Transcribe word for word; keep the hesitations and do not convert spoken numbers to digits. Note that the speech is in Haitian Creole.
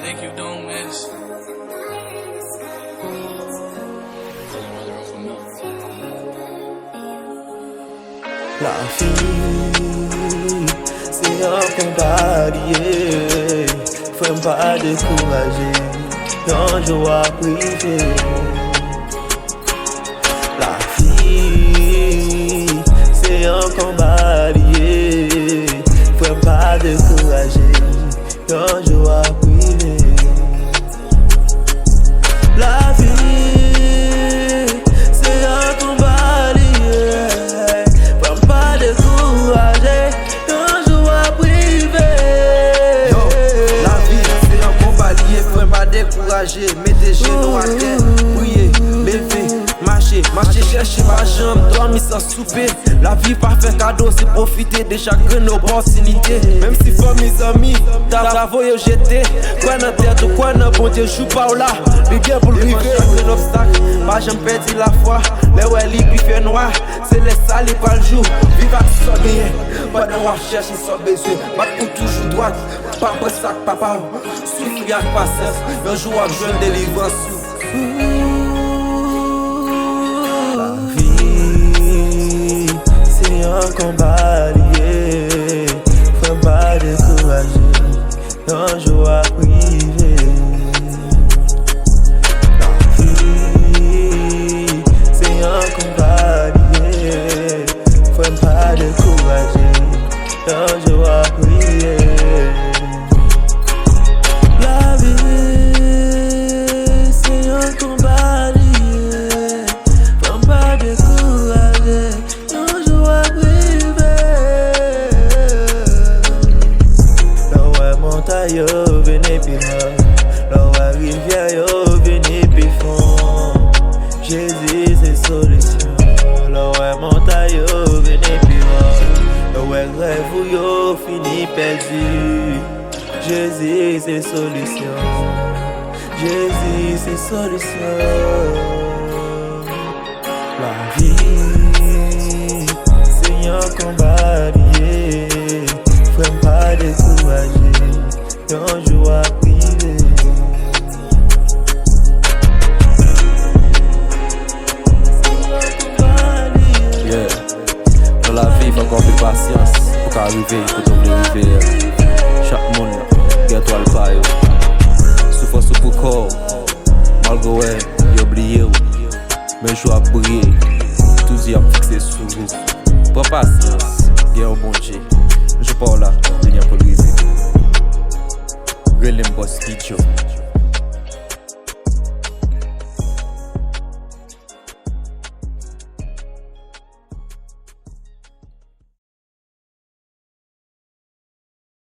Thank you, don't miss. Lavi se yon konba li ye, frè m, pa dekouraje, yon jou w ap rive. Lavi se yon konba li ye, frè m, pa dekouraje, yon jou w ap rive. Lavi se yon konba li ye, frè m, pa dekouraje, yon jou w ap rive. Yo, lavi se yon konba li ye, frè m, pa dekouraje, mete jenou atè, priye, leve, mache, mache chèche, pa janm dòmi san soupe. Lavi pa fè kado, se pwofite de chak grenn opòtinite. Menm si fanmi, zanmi ta, ta voye w jete, kwè nan tèt ou, kwè nan Bondye, jou pa w la, li gen pou l rive. Devan chak grenn obstak, pa janm pèdi lafwa. Lè w wè li pi fè nwa, se lè sa li pral jou. Viv ak sa w genyen, pandan w ap chèche sa w bezwen. Bat pou toujou dwat, pa pran sa k pa pa w. Soufri ak pasyans, yon jou w ap jwenn delivrans ou. Lavi se yon konba li ye, frè m, pa dekouraje, yon jou w ap rive. Lavi se yon konba li ye, frè m, pa dekouraje, yon jou w ap rive. Lavi se yon konba li ye, frè m, pa dekouraje, yon jou w ap rive. Lè w wè montay yo vini pi wo, lè w wè rivyè yo vini pi fon, Jezi se solisyon. Lè w wè montay yo vini pi wo, lè w wè rèv ou yo fini pèdi, Jezi se solisyon. Jezi se solisyon. Lavi se yon konba li ye, frè m, pa dekouraje, yon jou w ap rive. Yeah. Nan lavi, fòk gen anpil pasyans pou ka rive kote w vle rive a. Chak moun gen etwal pa yo. Soufrans ou pou kò w, malgre w wè yo bliye w, men jou ap briye, tou zye ap fikse sou ou. Pran pasyans, gen yon Bondye. Jou pa w la, li gen pou l rive. Rele m Boss P Joe.